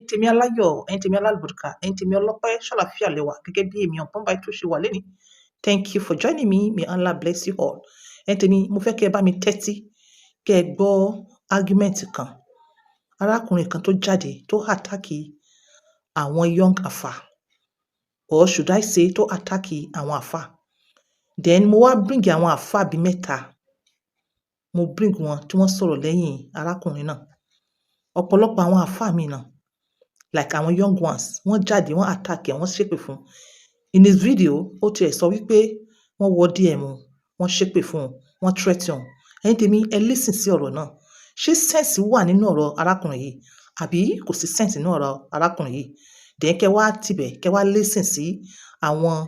Tèmi aláyọ̀, ẹ̀yin tèmi alálùbáríkà, ẹ̀yin tèmi ọlọ́pẹ́, ṣàlàáfíà lẹ wà gẹ́gẹ́ bí èmi Ọ̀pọ̀nba tó ṣe wà lẹ́ni. Thank you for joining me. May Allah bless you all. Ẹ̀yin tèmi, mo fẹ́ kí ẹ bá mi tẹ́tí, kí ẹ gbọ́ argument kan. Arákùnrin kan tó jáde tó attack àwọn young afa, or should I say tó attack àwọn afa. Then mo wá bring àwọn afa bí mẹ́ta. Mo bring wọn tí wọ́n sọ̀rọ̀ lẹ́yìn arákùnrin náà. Ọ̀pọ̀lọpọ̀ àwọn afa mi náà, like àwọn young ones, wọ́n jáde, wọ́n attack ẹ̀, wọ́n ṣépè fún. In his video, ó tiẹ̀ sọ wípé wọ́n wọ DM òun, wọ́n ṣépè fún òun, wọ́n threaten òun. Ẹ̀yin tèmi, ẹ listen sí ọ̀rọ̀ náà. Ṣé sense wà nínú ọ̀rọ̀ arákùnrin yìí àbí kò sí sense nínú ọ̀rọ̀ arákùnrin yìí? Then kẹ́ wá tibẹ̀, kẹ́ wá listen sí àwọn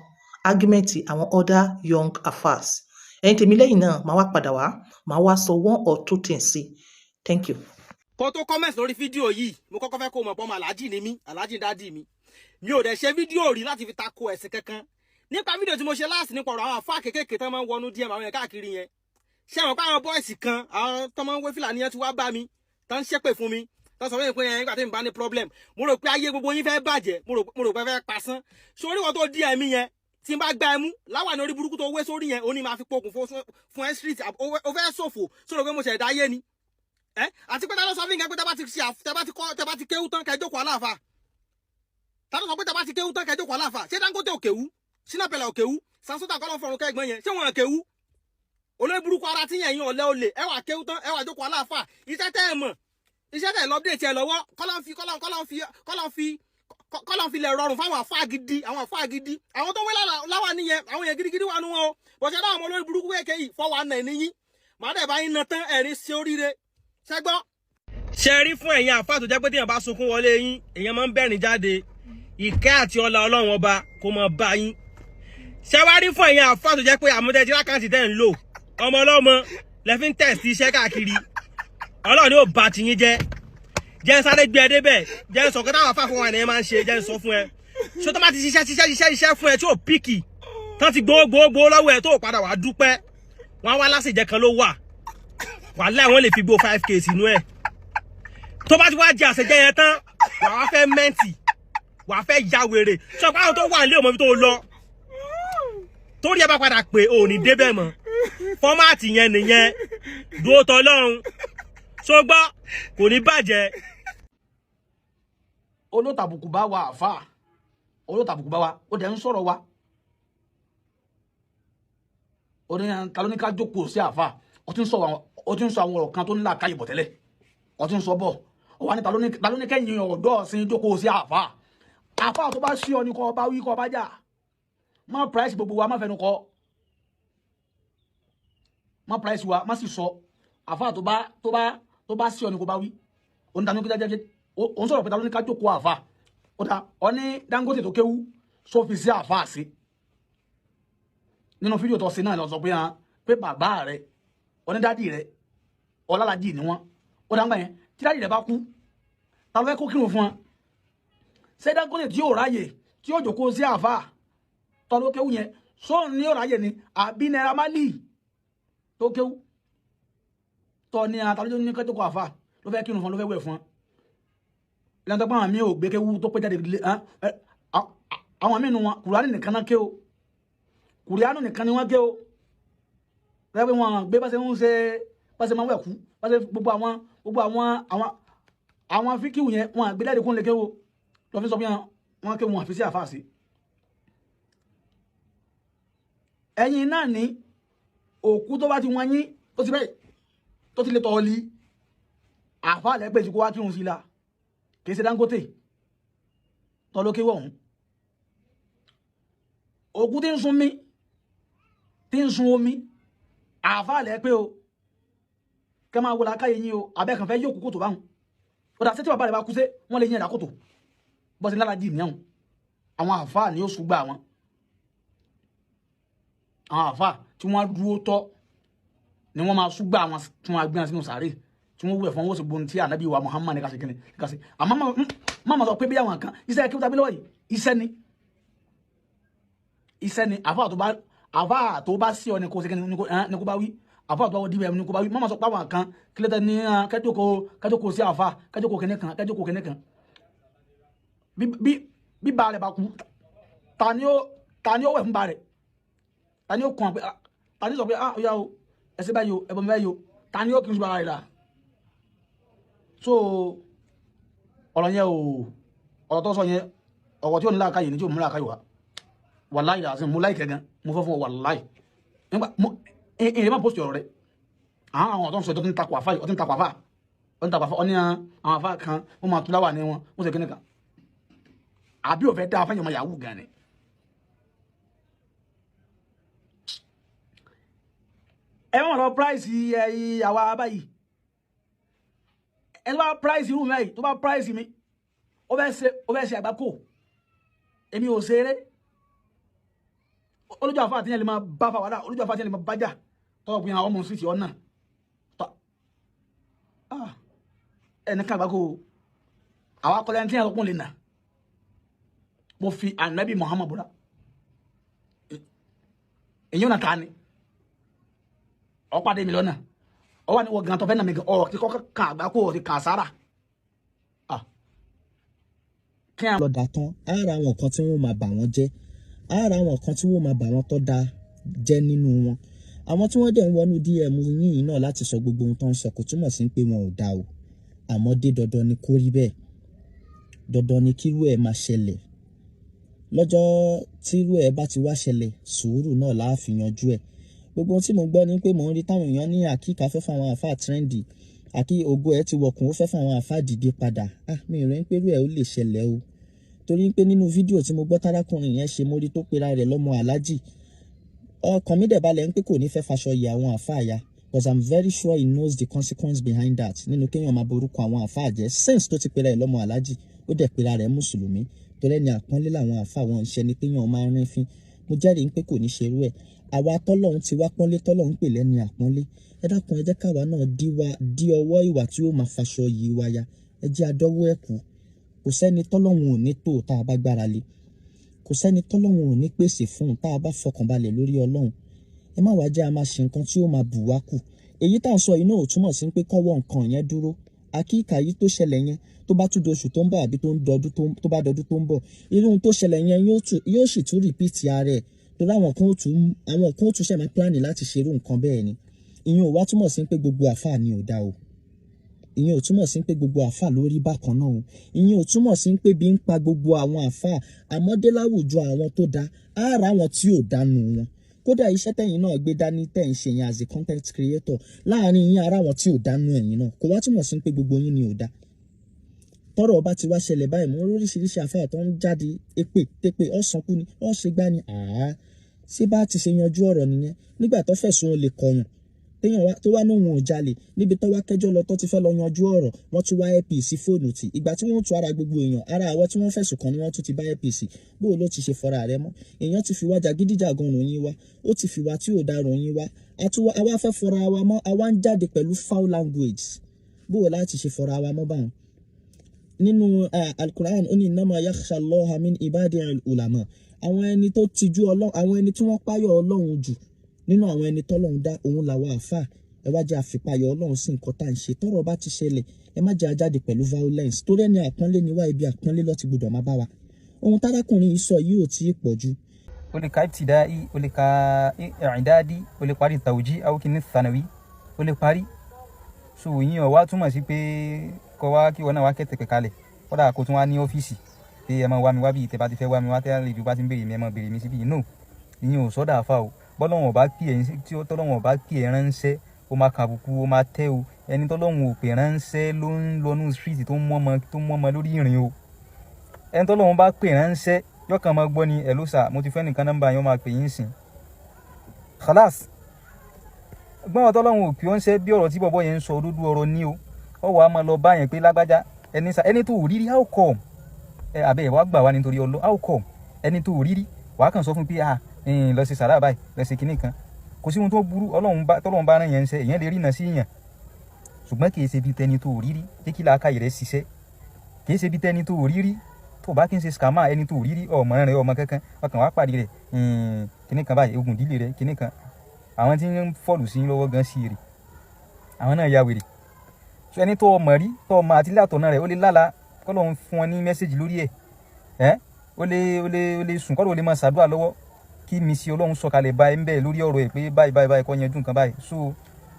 argument àwọn other young afas. Ẹ̀yin tèmi, lẹ́yìn náà, màá wá padà wá, màá wá sọ one or two things sí. Thank you. Kó tó comment lórí fídíò yìí, mo kọ́kọ́ fẹ́ kó mọ̀ pé ọmọ aláàjì ni mí, aláàjì daddy mi. Mi ò dẹ̀ ṣe fídíò rí láti fi tako ẹ̀sìn kankan. Nípa fídíò tí mo ṣe last nípa ọ̀rọ̀ àwọn àfáà kéékèèké tó máa ń wọnú DM àwọn yẹn káàkiri yẹn, ṣé àwọn pàwọn boys kan, àwọn tó máa ń wé fìlà níyẹn, tí wá bá mi, tó ń ṣépè fún mi, tó sọ fún mi pé yẹn nígbà tí mi bá ní problem, mo rò pé ayé gbogbo yín fẹ́ bàjẹ́, mo rò pé fẹ́ pasán sórí wọn tó DM yẹn. Tí n bá gbá ẹ mú láwà ní orí burúkú tó wé sórí yẹn, ó ní máa fi pokùn fún ẹ street, ó fẹ́ ṣòfò sórí pé mo ṣẹ̀dá ayé ni ẹ. Àti pé ta ló sọ fún yín pé tẹ́ bá ti kọ́, tẹ́ bá ti kéwú tán, kẹ́ jókòó aláàfáà? Ta ló sọ pé tẹ́ bá ti kéwú tán, kẹ́ jókòó aláàfáà? Ṣé Dangote ò kéwú? Shina Peller ò kéwú? Sansota kọ́ fọrùn kẹ́gbọ́n yẹn, ṣé wọn kéwú? Olórí burúkú ara tí yẹn yín ọ̀lẹ́ olè, ẹ wà kéwú tán, ẹ wà jókòó aláàfáà. Iṣẹ́ tẹ́ ẹ mọ̀, iṣẹ́ tẹ́ ẹ lọ́pdẹ̀tì ẹ lọ́wọ́, kọ́lọ́n fi lẹ̀ rọrùn fáwọn àfáà gidi, àwọn àfáà gidi, àwọn tó wé láwà nìyẹn, àwọn yẹn gidigidi wà nù wọn o. Bọ̀ṣẹ́ dáhùn ọmọ olórí burúkú kéèké yìí 419 níyín, màá dẹ̀ bá yín na tán, ẹ̀rín sí oríire ṣẹ́gbọ́. Ṣe rí fún ẹ̀yin àfáà tó jẹ́ pé téèyàn bá sunkún wọlé yín, èèyàn máa ń bẹ̀rìn jáde, ìkẹ́ àti ọlá Ọlọ́run Ọba kó máa bá yín. Ṣe wá rí fún ẹ̀yin àfáà tó jẹ́ pé àmútẹ́tí account tẹ́ ń lò, ọmọ ọlọ́mọ lẹ fi ń tẹ̀sí iṣẹ́ káàkiri, Ọlọ́run yóò bá tiyín jẹ́. Jẹ́ ń sáré gbé ẹ débẹ̀, jẹ́ ń sọ kí táwọn afáfún wa ni máa ń ṣe. Jẹ́ ń sọ fún ẹ, ṣé tó bá ti ṣiṣẹ́ ṣiṣẹ́ ṣiṣẹ́ ṣiṣẹ́ fún ẹ tí ò pick tán, ti gbowó gbowó gbowó lọ́wọ́ ẹ, tó padà wá dúpẹ́, wọ́n á wá lásìjẹ́ kan ló wà wàhálà, wọ́n lè fi gbó 5K sínú ẹ̀. Tó bá ti wá jẹ àṣejẹ yẹn tán, wà wá fẹ́ mẹ́ǹtì, wà á fẹ́ ya wèrè. Sọ pé àwọn tó wà nílé ọmọ ibi tó lọ, torí ẹ bá padà pé ò ní débẹ̀ mọ́. Format yẹn nìyẹn. Dúró tọ́lọ́run sógbọ́, kò ní bàjẹ́. Olótàbùkù bá wa, àfà olótàbùkù bá wa, ó dẹ̀ ń sọ̀rọ̀ wa. Ó ní ta ló ní ká jókòó sí àfà? Ó ti ń sọ àwọn ọ̀rọ̀ kan tó ń là káyè bọ̀ tẹ́lẹ̀, ó ti ń sọ bọ̀. Ó wà ní ta ló ní kẹ́yìn ọ̀dọ́ ọ̀sìn jókòó sí àfà? Àfà tó bá sí ọ ní kọ́ ọba wí, kọ́ ọba jà. Má price gbogbo wa, má fẹnu kọ́, má price wa, má sì sọ. Àfà tó bá sí ọ ní kó bá wí. Ó ní ta ló ní kí ó ń sọ̀rọ̀ pé ta ló ní ká jókòó àfà? Ó dá ọ ní Dangote tó kéwú sófi sí àfà sí nínú fídíò tó ṣe náà, lọ sọ pé hàn pé bàbá rẹ onídàdí rẹ ọlálàjì ni wọn. Ó dá ń gbà yẹn, tí daddy rẹ bá kú, ta ló fẹ́ kó kírun fún wọn? Ṣé Dangote tí yóò ráyè tí yóò jókòó sí àfà tó ló kéwú yẹn, sóun ní yóò ráyè ni, àbí Naira Marley tó kéwú tọ́ ní àtàlójó ní kẹ́tọ́kọ̀ àfà ló fẹ́ kírun fún wọn, ló fẹ́ wẹ̀ fún wọn? Lẹ́yìn tó pọ́n àmì ò gbé kéwú tó pé jáde, àwọn míì nu wọn, Kùránì nìkan náà ké o, Kùránì nìkan ni wọ́n ké o. Lẹ́yìn pé wọ́n gbé bá ṣe ń ṣe, bá ṣe máa ń wẹ̀ kú, bá ṣe gbogbo àwọn fíkìwù yẹn, wọn àgbé jáde kún lè kéwò lọ fi sọ fún wọn kéwù wọn àfi sí àfáà sí. Ẹ̀yin náà ní òkú tó bá ti wọ́n yín tó ti bẹ́ẹ̀ tó ti lè tọ́ ọ lí àfáà lẹ́gbẹ̀ẹ́ tí kò wá kírun sí la, kì í ṣe Dangote tọ́ ló kéwọ̀ ọ̀hún. Òkú tí ń sun mi, tí ń sun omi, àfáà lẹ́ pé o kẹ́ máa wo làákàyè yín o. Abẹ́ kan fẹ́ yóò kú kòtò báwọn. Ó dà, sétí bàbá rẹ̀ bá kú, sé wọ́n lè yín ẹ̀dá kòtò bọ́sẹ̀ lára jì níyàwó? Àwọn àfáà ni ó ṣùgbà wọn, àwọn àfáà tí wọ́n dúró tọ́ ni wọ́n máa ṣùgbà wọn, tí wọ́n gbé wọn sínú sàárè, tí wọ́n wẹ̀ fún wọn, ó sì gbóhun tí ànábì wa Muhammad ní kásì kíni kásì. Àmọ́ má ma sọ pé bí àwọn kan iṣẹ́ kí wọ́n tàbí lọ́wọ́ yìí, iṣẹ́ ni, iṣẹ́ ni. Àfáà tó bá sí ọ ni kò sí kíni ní kó bá wí. Àfáà tó bá wọ dibẹ̀ ni kó bá wí. Má ma sọ pé àwọn kan kílẹ̀tẹ̀ ní kẹ́jọ́kọ́ sí àfáà, kẹ́jọ́kọ́ kíní kan, kẹ́jọ́kọ́ kíní kan. Bí ba rẹ̀ bá kú, ta ni ó wẹ̀ fún ba rẹ̀? Ta ni ó kàn pé, ta ni sọ pé, "Ah, ó yá o, ẹsẹ̀ báyìí o, ẹbọn báyìí o"? Ta ni ó kí n sọ bàbá rẹ̀ la? So ọ̀rọ̀ yẹn o, ọ̀rọ̀ tó sọ yẹn, ọ̀rọ̀ tí ò ní làákàyè ní, tí ò mú làákàyè wá. Wàláì làásì mo láìkẹ́ gan, mo fẹ́ fún ọ. Wàláì, nígbà mo èrè má post ọ̀rọ̀ rẹ̀, àwọn ọ̀tọ̀ ń sọ, tó ti ń takò àfáà yìí, ó ti ń takò àfáà, ó ń takò àfáà, ó ní àwọn àfáà kan wọ́n máa tún láwà ní wọn, wọ́n sì kíni kan àbí ò fẹ́ dá afẹ́yìn ọmọ yahoo gan ni. Ẹ má lọ price ẹ àwa báyìí. Ẹ tó bá price irú mi báyìí, tó bá price mi, ó fẹ́ ṣe àgbákò. Èmi ò ṣeré. Olójú àfa àti yẹn lè máa bá fa wàhálà, olójú àfa àti yẹn lè máa bájà tọwọ́ pin àwọn ọmọ síìtì ọ̀nà ẹni kan àgbákò. Àwa kọ́lẹ́ ní tí yẹn kún lè nà. Mo fi Anabi Muhammad búra, èyí ò nà ta ni ọ̀pàdé mi lọ́nà ọwọ́ ni wọ́n gan tó fẹ́ nà mí gan ọ̀rọ̀ tí kọ́kọ́ kan àgbákò ọ̀rọ̀ ti kàn sára. Lọ́dà tán ara àwọn kan tí wọ́n máa bà wọ́n jẹ́, ara àwọn kan tí wọ́n máa bà wọ́n tó dáa jẹ́ nínú wọn. Àwọn tí wọ́n dẹ̀ ń wọnú DM yìnyín náà láti sọ gbogbo ohun tó ń sọ, kò túmọ̀ sí pé wọn ò dáa o. Àmọ́ dé, dandan ni kó rí bẹ́ẹ̀, dandan ni kírú ẹ̀ máa ṣẹlẹ̀. Lọ́jọ́ tírú ẹ̀ bá ti wá ṣẹlẹ̀, sùúrù náà la fi yanjú ẹ̀. Gbogbo ohun tí mo gbọ́ ni pé mò ń rí táwọn èèyàn ní àkíkà fẹ́ fáwọn àáfàá trendy, àkí ògo ẹ̀ ti wọ̀kùn, ó fẹ́ fáwọn àáfàá dìde padà. Ah, mi ò rí pé irú ẹ̀ ó lè ṣẹlẹ̀ o, torí pé nínú fídíò tí mo gbọ́ tárákùnrin yẹn ṣe, mo rí tó pera rẹ̀ lọ́mọ aláàjì. Ọkàn mi dẹ̀ balẹ̀ ń pé kò ní fẹ́ faṣọ yẹ àwọn àáfàá ya, because I'm very sure he knows the consequence behind that, nínú kéèyàn máa borúkọ àwọn àáfàá jẹ́. Since tó ti pera ẹ̀ lọ́mọ aláàjì, ó dẹ̀ pera rẹ̀ mùsùlùmí, torí ẹni àpọ́nlé làwọn àáfàá, wọn ń ṣe ni téèyàn máa ń rín fín. Mo jẹ́rìí pé kò ní ṣerú ẹ̀. Àwa tọ́lọ́hún ti wá pọ́nlé, tọ́lọ́hún pè lẹ́ni àpọ́nlé, ẹ dákun, ẹ jẹ́ káwa náà dí ọwọ́ ìwà tí ó máa faṣọ yìí wa ya. Ẹ jẹ́ adọ́wọ́ ẹ̀ kú. Kò sẹ́ni tọ́lọ́hún ò ní tó tá a bá gbára lé. Kò sẹ́ni tọ́lọ́hún ò ní pèsè fún tá a bá fọkànbalẹ̀ lórí Ọlọ́run. Ẹ má wàá jẹ́ a máa ṣe nǹkan tí ó máa bù wá kù. Èyí tá à ń sọ yìí náà ò túmọ̀ sí pé kọ́wọ́ nǹkan yẹn dúró. Àkíkà yìí tó ṣẹlẹ̀ yẹn, tó bá tún doṣù tó ń bọ̀, àbí tó bá dọdún tó ń bọ̀, irú ohun tó ṣẹlẹ̀ yẹn yóò sì tún repeat ara ẹ̀, torí àwọn kan ó tún ṣẹ̀ máa plan láti ṣe irú nǹkan bẹ́ẹ̀ ni. Ìyẹn ò wá túmọ̀ sí pé gbogbo àfáà ni ò dá o. Ìyẹn ò túmọ̀ sí pé gbogbo àfáà ló rí bákan náà o. Ìyẹn ò túmọ̀ sí pé bí ń pa gbogbo àwọn àfáà. Àmọ́dé, láwùjọ àwọn tó dá, á ra àwọn tí ò dánú wọn. Kódà iṣẹ́ tẹ̀yin náà gbé dání tẹ̀ ń ṣe yẹn as a content creator, láàrin yín, ara àwọn tí ò dánú ẹ̀yin náà. Kò wá túmọ̀ sí pé gbogbo yín ni ò dá. Tọ́rọ̀ bá ti wá ṣẹlẹ̀ báyìí, mo lóríṣiríṣi àfáà tó ń jáde, èpè tépè, ọ̀sán kú ni ọ̀ ṣe gbá ni. Àá, ṣé bá ti ṣe yanjú ọ̀rọ̀ nìyẹn? Nígbà tó fẹ̀sùn olè kọyàn, téèyàn wá tó wá ní òun ò jalè, níbi tó wá kẹjọ́ lọ, tó ti fẹ́ lọ yanjú ọ̀rọ̀, wọ́n tún wá APC fóònù tì. Ìgbà tí wọ́n tún ara gbogbo èèyàn, ara àwọn tí wọ́n fẹ̀sùn kàn ni wọ́n tún ti bá APC. Bó ló ti ṣe fọra rẹ mọ́? Èèyàn ti fi wá jàgídíjàgan ròyìn wa, ó ti fi wá tí ò da ròyìn wa, àwa fẹ́ fọra wa mọ́, àwa ń jáde pẹ̀lú foul language. Bó o láti ṣe fọra wa mọ́ báwọn? Nínú Alukur'an, ó ní innama yakhsha Allaha min ibadil ulama. Àwọn ẹni tó tijú Ọlọ́run, àwọn ẹni tí wọ́n páyọ̀ Ọlọ́run jù nínú àwọn ẹni tọ́lọ́run dá, òun làwọn àáfàá. Ẹ wá jẹ́ àfipáyọ̀ Ọlọ́run sí nǹkan tá à ń ṣe. Tọ́rọ̀ bá ti ṣẹlẹ̀, ẹ má jẹ́ ajáde pẹ̀lú violence, torí ẹni àpọ́nlé ni wá, ibi àpọ́nlé ló ti gbọdọ̀ má bá wa. Ohun tárákùnrin yìí sọ yìí ò tí ì pọ̀ jù. O lè ka ibtidai, o lè ka i'dadi, o lè parí tawji aw kini thanawi, o lè parí. So ìyẹn ò wá túmọ̀ sí pé kọ́ wá kí wọn náà wá kẹ́tẹ̀kẹ́ kalẹ̀, kódà kó tún wá ní ọ́fíìsì pé ẹ máa wá mi wá bí tẹ́ bá ti fẹ́ wá mi wá, tẹ́ àlejò bá ti ń béèrè mi, ẹ máa béèrè mi síbí. No, ìyẹn ò sọ́dà àfa o. Bọ́lọ́wọ̀n bá pè ẹ́, tí tọ́lọ́wọ̀n bá pè ẹ́ ránṣẹ́, ó máa kàbùkù, ó máa tẹ́ o. Ẹni tọ́lọ́wọ̀n ò pè ránṣẹ́ ló ń lọnú street tó ń mọ́mọ lórí ìrìn o. Ẹni tọ́lọ́wọ̀n bá pè ránṣẹ́, yọkàn máa gbọ́ ni, "Ẹ̀ ló sà, mo ti fẹ́ nìkan nọ́mbà yẹn," ó máa pè yín sìn, khalas. Gbọ́n tọ́lọ́wọ̀n ò pè ọ́ ń ṣẹ́. Bí ọ̀rọ̀ tí bọ̀bọ̀ yẹn ń sọ, òdodo ọ̀rọ̀ ní o. Ọ wàá máa lọ bá yẹn pé lágbájá ẹni sà, ẹni tó ò rírí, how come? Ẹ àbẹ ẹ wàá gbà wá nítorí ọlọ, how come ẹni tó ò rírí, wàá kàn sọ fún pé, "Ah, lọ sí sàrà báyìí, lọ sí kinní kan"? Kò sí ohun tó burú. Ọlọ́run bá tọ́lọ́run bá rán yẹn ń ṣe, èèyàn lè rí iná sí yàn, ṣùgbọ́n kì í ṣe bí tẹni tó ò rírí. Jẹ́ kí làákàyè rẹ̀ ṣiṣẹ́. Kì í ṣe bí tẹni tó ò rírí, tó bá kí n ṣe scammer. Ẹni tó ò rírí, ọmọ rẹ, ọmọ kankan, ọkàn wàá pàdé rẹ̀, kinní kan báyìí, ogun ìdílé rẹ̀, kinní kan. Àwọn tí ń fọlù sí lọ́wọ́ gan sí rè, àwọn náà ya wèrè. So ẹni tó ọmọ rí, tó ọmọ àti látọ̀nà rẹ̀, ó lè lálàá kọ́lọ́run fún ọ ní message lórí ẹ̀. Ẹ ó lè sùn kọ́dọ̀, ó lè máa ṣàdúrà lọ́wọ́ kí mi sí Ọlọ́run sọ̀kalẹ̀ bá ẹ ń bẹ̀ lórí ọ̀rọ̀ ẹ̀ pé báyìí báyìí báyìí, kó yanjú nǹkan báyìí. So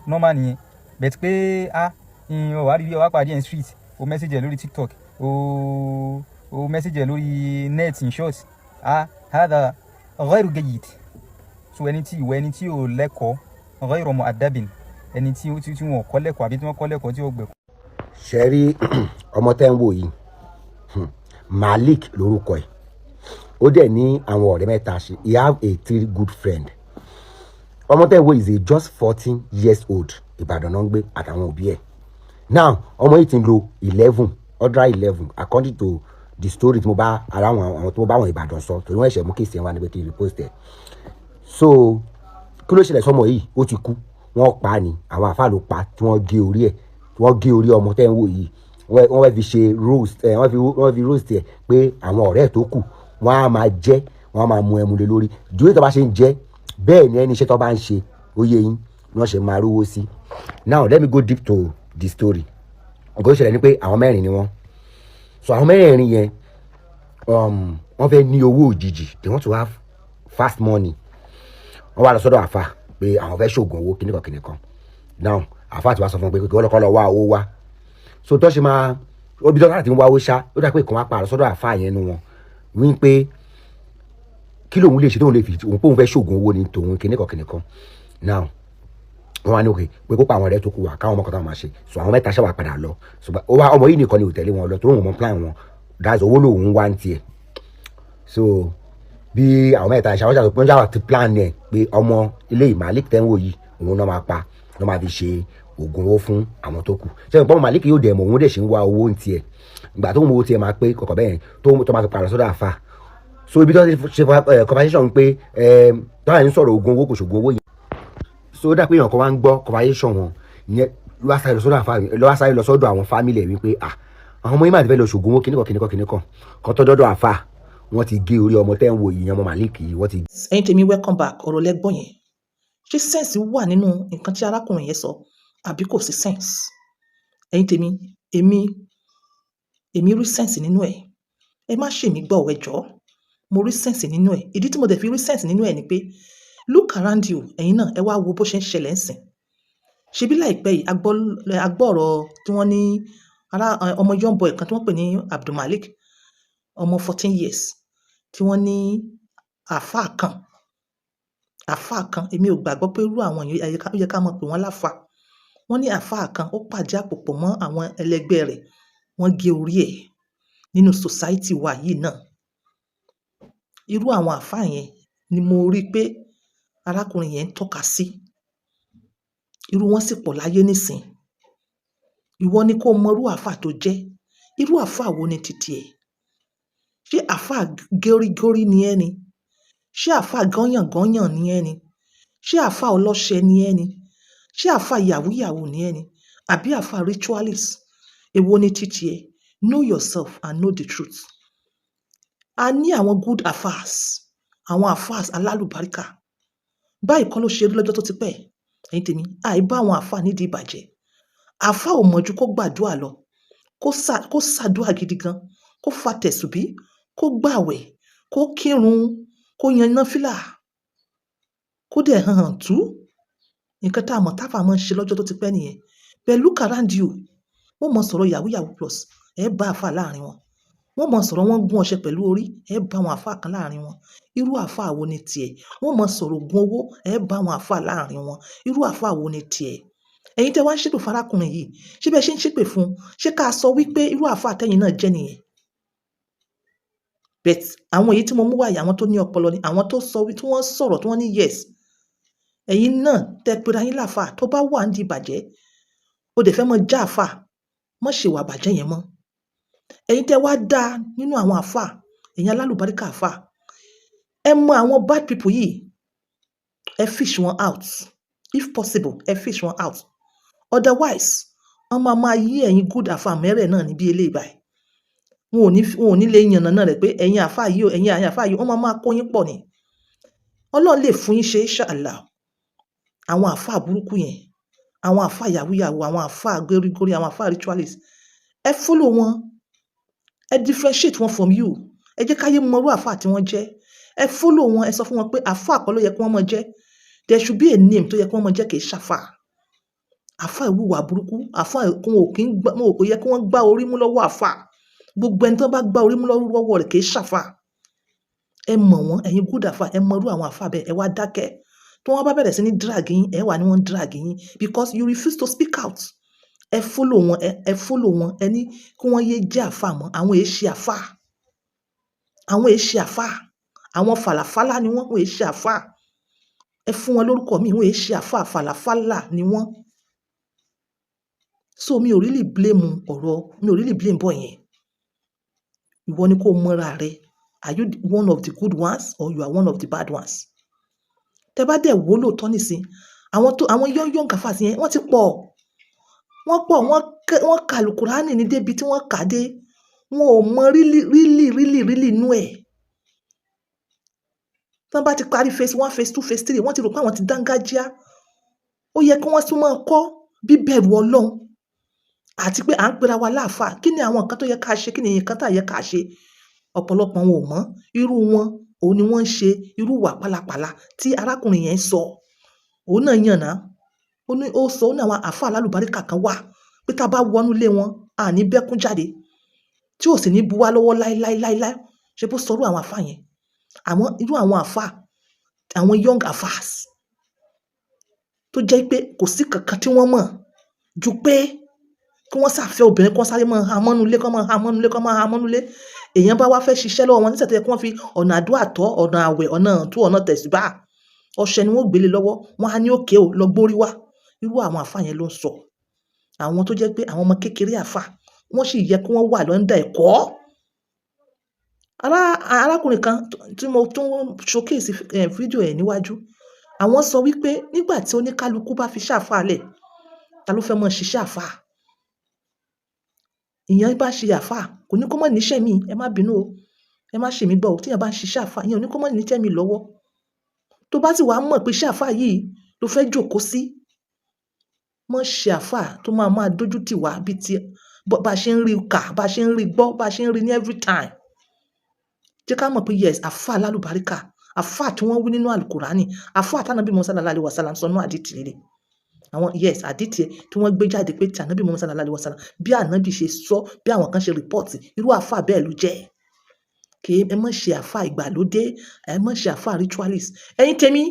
normal nìyẹn. But pé ah, ìyẹn wàá rí wàá pàdé ẹ̀ ní street, o message ẹ̀ lórí TikTok, o message ẹ̀ lórí net, in short, ah, هذا غير جيد. So ẹni tí ìwọ, ẹni tí ò lẹ́kọ̀ọ́, غير مؤدب, ẹni tí wọn kọ́ lẹ́kọ̀ọ́ àbí tí wọ́n kọ́ lẹ́kọ̀ọ́ tí ò gbẹ̀kọ́. Ṣe rí ọmọ tẹ́ ń wò yìí, Malik lórúkọ ẹ̀. Ó dẹ̀ ní àwọn ọ̀rẹ́ mẹ́ta ṣe. He have a three good friend. Ọmọ tẹ́ ń wò is a just 14 years old. Ìbàdàn náà ń gbé àtàwọn òbí ẹ̀. Now, ọmọ yìí ti ń lo 11, order 11, according to the story tí mo bá ara àwọn tí mo bá àwọn Ìbàdàn sọ, torí wọ́n ṣẹ̀ mú case ẹ̀ wá níbi kí n repost ẹ̀. So kí ló ṣẹlẹ̀ sọmọ yìí? Ó ti kú, wọ́n pa á ni. Àwọn àfáà ló pa tí wọ́n gé orí ẹ̀, tí wọ́n gé orí ọmọ tẹ́ ń wò yìí. Wọ́n fẹ́ fi ṣe roast ẹ̀, wọ́n fi roast ẹ̀ pé àwọn ọ̀rẹ́ ẹ̀ tó kù, wọ́n á máa jẹ́, wọ́n á máa mu ẹmu lé lórí. Dúró tó bá ṣe ń jẹ́ bẹ́ẹ̀ ni ẹni iṣẹ́ tó bá ń ṣe, ó yé yín, ni wọ́n ṣe máa rówó sí. Now let me go deep to the story. Nǹkan tó ṣẹlẹ̀ ni pé àwọn mẹ́rin ni wọ́n. So àwọn mẹ́rẹ̀ẹ̀rin yẹn, wọ́n fẹ́ ní owó òjijì. They want to have fast money. Wọ́n wá lọ sọ́dọ̀ àfa pé àwọn fẹ́ ṣoògùn owó, kíníkan kíníkan. Now, àfa ti wá sọ fún wọn pé kí wọ́n lọ́kọ́ lọ wá owó wá. So tó ṣe máa obi tó láti ń wá owó ṣá, ó dà pé ìkan wá pa àlọ́ sọ́dọ̀ àfa yẹn nu wọn wí pé kí lòun lè ṣe tóun lè fi òun pé òun fẹ́ ṣoògùn owó ní tòun, kíníkan kíníkan. Now, wọ́n wá ní òkè pé kó pa àwọn ọ̀rẹ́ tó kù wá, káwọn ọmọ kan táwọn máa ṣe. So àwọn mẹ́ta ṣàwà padà lọ. So ó wá ọmọ yìí nìkan ni ò tẹ̀lé wọn lọ, tó òun mọ plan wọn. That's owó lòun wá ń tiẹ̀. So bí àwọn mẹ́ta ṣe, àwọn ṣàtò pé wọ́n ṣàwà ti plan ẹ̀ pé ọmọ ilé Malik tẹ́ ń wò yìí, òun náà máa pa, náà máa fi ṣe oògùn owó fún àwọn tó kù. Ṣé ìpọ́n Malik yóò dẹ̀ mọ̀, òun dẹ̀ ṣe ń wá owó ń tiẹ̀. Ìgbà tó ń wo tiẹ̀ máa pé kọ̀kọ̀ bẹ́ẹ̀ tó máa fi padà sọ́dọ̀ àfa. So ibi tó ti ṣe conversation pé tó wà ní sọ̀rọ̀ oògùn owó, kò ṣògùn owó yìí. So ó dà pé èèyàn kan wá ń gbọ́ conversation wọn ìyẹn, ló wá sáré lọ sọ́dọ̀ àfa, ló wá sáré lọ sọ́dọ̀ àwọn family ẹ̀ wípé, ah, àwọn ọmọ yìí máa ti fẹ́ lọ ṣògùn owó, kíníkan kíníkan kíníkan kan. Tó dọ́dọ̀ àfa, wọ́n ti gé orí ọmọ tẹ́ ń wo ìyẹn, ọmọ Malik yìí, wọ́n ti Ẹ̀yin tèmi, welcome back. Ọ̀rọ̀ lẹ́gbọ̀n yẹn, ṣé sense wà nínú nǹkan tí arákùnrin yẹn sọ àbí kò sí sense? Ẹ̀yin tèmi, èmi rí sense nínú ẹ̀. Ẹ má ṣe mí gbọ́, ẹ jọ̀ọ́. Mo rí sense nínú ẹ̀. Ìdí tí mo dẹ̀ fi rí sense nínú ẹ̀ ni pé, look around you. Ẹ̀yin náà ẹ wá wo bó ṣe ń ṣẹlẹ̀ ńsìn. Ṣebí láìpẹ́ yìí, a gbọ́ ọ̀rọ̀ tí wọ́n ní ará ọmọ young boy kan tí wọ́n pè ní Abdulmalik, ọmọ 14 years, tí wọ́n ní àáfàá kan, èmi ò gbàgbọ́ pé irú àwọn yẹn ó yẹ ká mọ̀ pé wọ́n láfàá. Wọ́n ní àáfàá kan ó pàdé àpò pọ̀ mọ́ àwọn ẹlẹgbẹ́ rẹ̀, wọ́n gé orí ẹ̀ nínú society wa yìí náà. Irú àwọn àáfàá yẹn ni mo rí pé arákùnrin yẹn ń tọ́ka sí. Irú wọn sì pọ̀ láyé nísìn. Ìwọ ni kó mọ irú àáfàá tó jẹ́. Irú àáfàá wo ni titi ẹ̀? Ṣé àáfàá górígórí ni ẹ́ ni? Ṣé àáfàá gányàngányàn ni ẹ́ ni? Ṣé àáfàá ọlọ́ṣẹ ni ẹ́ ni? Ṣé àáfàá yahoo yahoo ni ẹ́ ni? Àbí àáfàá ritualist? Èwo ni titi ẹ̀? Know yourself and know the truth. A ní àwọn good àfáàs, àwọn àfáàs alálùbáríkà. Báyìí kọ́ ló ṣe rí lọ́jọ́ tó ti pẹ́. Ẹ̀yin tèmi, àì bá àwọn àfáà nídìí ìbàjẹ́. Àfáà ò mọ̀jú kó gbàdúrà lọ, kó ṣàdúrà gidi gan, kó fa tẹ̀sùbí, kó gbàwẹ̀, kó kírun, kó yan náfìlà, kó dẹ̀ hàn tú. Nǹkan tá a mọ̀ táfà máa ń ṣe lọ́jọ́ tó ti pẹ́ nìyẹn. But look around you. Wọ́n mọ̀ sọ̀rọ̀ yahoo yahoo plus, ẹ bá àfáà láàrin wọn. Wọ́n mọ̀ sọ̀rọ̀ wọ́n gún ọṣẹ pẹ̀lú orí, ẹ bá àwọn àfáà kan láàrin wọn. Irú àfáà wo ni tiẹ̀? Wọ́n mọ̀ sọ̀rọ̀ ògùn owó, ẹ bá àwọn àfáà láàrin wọn. Irú àfáà wo ni tiẹ̀? Ẹ̀yin tẹ́ wá ń ṣépè fún arákùnrin yìí, ṣé bí ẹ ṣe ń ṣépè fún un, ṣé ká sọ wípé irú àfáà tẹ́yin náà jẹ́ nìyẹn? But àwọn èyí tí mo mú wá yìí, àwọn tó ní ọpọlọ ni, àwọn tó sọ wí, tí wọ́n sọ̀rọ̀, tí wọ́n ní yes. Ẹ̀yin náà tẹ́ pera yín láfà, tó bá wà nídìí ìbàjẹ́, o dẹ̀ fẹ́ mọ já àfà, má ṣe ìwà ìbàjẹ́ yẹn mọ́. Ẹ̀yin tẹ́ wá dá nínú àwọn àfà, ẹ̀yin alálùbáríkà àfà, ẹ mọ àwọn bad people yìí, ẹ fish wọn out. If possible, ẹ fish wọn out. Otherwise, wọ́n máa máa yí ẹ̀yin good àfà mẹ́rẹ̀ náà níbí eléyìí báyìí. Wọn ò ní lè yànnàná rẹ̀ pé ẹ̀yin àfà yìí o, ẹ̀yin àfà yìí, wọ́n máa máa kó yín pọ̀ ni. Ọlọ́run lè fún yín ṣe, inshallah. Àwọn àfà burúkú yẹn, àwọn àfà yahoo yahoo, àwọn àfà górígórí, àwọn àfà ritualist, ẹ follow wọn, ẹ differentiate wọn from you. Ẹ jẹ́ káyé mọ irú àáfà tí wọ́n jẹ́. Ẹ follow wọn, ẹ sọ fún wọn pé àáfà kọ́ ló yẹ kí wọ́n mọ jẹ́. There should be a name tó yẹ kí wọ́n mọ jẹ́, kì í ṣàfà. Àáfà ìwúwà burúkú, àáfà kún ò kí ń gbá, wọn ò kò yẹ kí wọ́n gbá orí mú lọ́wọ́ àáfà. Gbogbo ẹni tó bá gbá orí mú lọ́wọ́ rẹ̀ kì í ṣàfà. Ẹ mọ̀ wọ́n, ẹ̀yin good àáfà, ẹ mọ irú àwọn àáfà bẹ́ẹ̀, ẹ wá dákẹ́. Tí wọ́n bá bẹ̀rẹ̀ sí ní drag yín, ẹ wà ní wọ́n drag yín because you refuse to speak out. Ẹ follow wọn, ẹ follow wọn, ẹ ní kí wọ́n yé jẹ́ àáfà mọ́. Àwọn èé ṣe àáfà. Àwọn èé ṣe àáfà. Àwọn fàlàfálà ni wọ́n, wọ́n èé ṣe àáfà. Ẹ fún wọn lórúkọ mi, wọ́n èé ṣe àáfà, fàlàfálà ni wọ́n. So mi ò really blame ọ̀rọ̀, mi ò really blame boy yẹn. Ìwọ ni kó mọ́ra rẹ. Are you one of the good ones or you are one of the bad ones? Tẹ bá dẹ̀ wò lóòótọ́ nísìn, àwọn tó àwọn young young àfáà yẹn wọ́n ti pọ̀. Wọ́n pọ̀, wọ́n ka Àlùkùránì ní débi tí wọ́n kà dé. Wọn ò mọ really really really really inú ẹ̀. Tí wọ́n bá ti parí phase one, phase two, phase three, wọ́n ti rò pé àwọn ti dángájíá. Ó yẹ kí wọ́n tún máa kọ́ bíbẹ̀rù Ọlọ́run àti pé à ń pera wa láàfáà. Kí ni àwọn nǹkan tó yẹ ká ṣe? Kí ni nǹkan tí a yẹ ká ṣe? Ọ̀pọ̀lọpọ̀ wọn ò mọ̀. Irú wọn, òun ni wọ́n ń ṣe irú ìwà pálapàla tí arákùnrin yẹn ń sọ. Òun náà yànnà. Ó ní ó sọ, ó ní àwọn àfáà alálùbáríkà kan wà pé tí a bá wọnú ilé wọn, a ní bẹ́kún jáde tí ò sì ní bu wá lọ́wọ́ láíláí láíláí. Ṣé bó sọ irú àwọn àfáà yẹn? Àwọn irú àwọn àfáà, àwọn young àfáàs tó jẹ́ pé kò sí kankan tí wọ́n mọ̀ ju pé kí wọ́n ṣàfẹ́ obìnrin, kí wọ́n sáré máa ha mọ́nú ilé, kí wọ́n máa ha mọ́nú ilé, kí wọ́n máa ha mọ́nú ilé. Èèyàn bá wá fẹ́ ṣiṣẹ́ lọ́wọ́ wọn níṣẹ́ tó yẹ kí wọ́n fi ọ̀nà àdúrà tọ́, ọ̀nà àwẹ̀, ọ̀nà tú, ọ̀nà tẹ̀síbà. Ọṣẹ ni wọ́n gbélé lọ́wọ́. Wọ́n á ní òkè o, lọ gbórí wá. Irú àwọn àfáà yẹn ló ń sọ. Àwọn tó jẹ́ pé àwọn ọmọ kékeré àfáà, wọ́n sì yẹ kí wọ́n wà lọ́ndà ẹ̀kọ́. Arákùnrin kan tí mo tún showcase fídíò ẹ̀ níwájú. Àwọn sọ wípé nígbà tí oníkálukú bá fi iṣẹ́ àfáà lẹ̀, ta ló fẹ́ mọ ṣiṣẹ́ àfáà? Ìyẹn bá ṣe àfáà, kò ní kó má ní iṣẹ́ mi, ẹ má bínú o. Ẹ má ṣe mí gbọ́ o. Tí èèyàn bá ń ṣiṣẹ́ àfáà, ìyẹn ò ní kó má ní iṣẹ́ mi lọ́wọ́. Tó bá sì wá mọ̀ pé iṣẹ́ àfáà yìí ló fẹ́ jókòó sí, má ṣe àfáà tó máa máa dójú tì wá bí ti bá ṣe ń rí kà, bá ṣe ń rí gbọ́, bá ṣe ń rí ní every time. Jẹ́ ká mọ̀ pé yes, àfáà alálùbáríkà, àfáà tí wọ́n wí nínú Àlùkùránì, àfáà tí Ànábì Muhammad sallallahu alaihi wasallam sọ nínú àdìtì rere. Àwọn yes, àdìtì tí wọ́n gbé jáde pé tí Ànábì Muhammad sallallahu alaihi wasallam, bí Ànábì ṣe sọ, bí àwọn kan ṣe report, irú àfáà bẹ́ẹ̀ ló jẹ́. Kì í, ẹ má ṣe àfáà ìgbàlódé, ẹ má ṣe àfáà ritualist. Ẹ̀yin tèmi,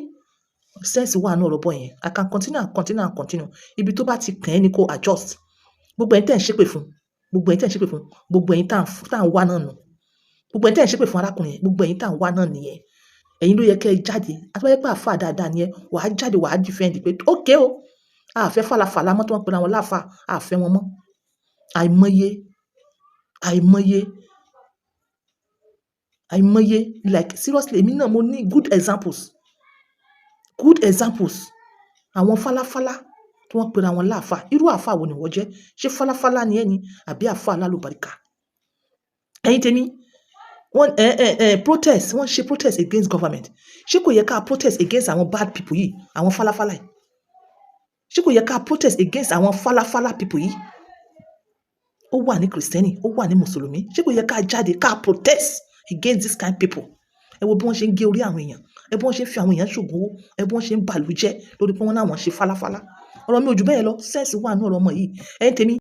sense wà nínú ọ̀rọ̀ boy yẹn. I can continue and continue and continue. Ibi tó bá ti kàn ẹ́ ni kó adjust. Gbogbo ẹ̀yin tí ẹ̀ ń ṣépè fún, gbogbo ẹ̀yin tí ẹ̀ ń ṣépè fún, gbogbo ẹ̀yin tá ń wá náà nù. Gbogbo ẹ̀yin tí ẹ̀ ń ṣépè fún arákùnrin yẹn, gbogbo ẹ̀yin tá ń wá náà nìyẹn. Ẹ̀yin ló yẹ kí ẹ jáde. Àti bá jẹ́ pé àfáà dáadáa ni ẹ, wà á jáde, wà á defend pé okay o. A fẹ́ fàlàfàlà mọ́ tí wọ́n ń pera wọn láfáà, a fẹ́ wọn mọ́. Àìmọye, àìmọye, àìmọye. Like seriously, èmi náà mo ní good examples. Good examples. Àwọn fálafálá tí wọ́n pera wọn láàfáà. Irú àfáà wo ni ìwọ jẹ́? Ṣé fálafálá ni ẹ́ ni àbí àfáà alálùbáríkà? Ẹ̀yin tèmi, wọ́n ẹ ẹ ẹ protest, wọ́n ṣe protest against government. Ṣé kò yẹ ká protest against àwọn bad people yìí, àwọn fálafálá yìí? Ṣé kò yẹ ká protest against àwọn fálafálá people yìí? Ó wà ní Kristẹni, ó wà ní Mùsùlùmí. Ṣé kò yẹ ká jáde ká protest against this kind people? Ẹ wo bí wọ́n ṣe ń gé orí àwọn èèyàn, ẹ bí wọ́n ṣe ń fi àwọn èèyàn ṣògùn owó, ẹ bí wọ́n ṣe ń bàlú jẹ́ lórí pé wọ́n náà wọ́n ṣe fálafálá. Ọ̀rọ̀ mi ò jù bẹ́ẹ̀ lọ. Sense wà nínú ọ̀rọ̀ ọmọ yìí. Ẹ̀yin tèmi.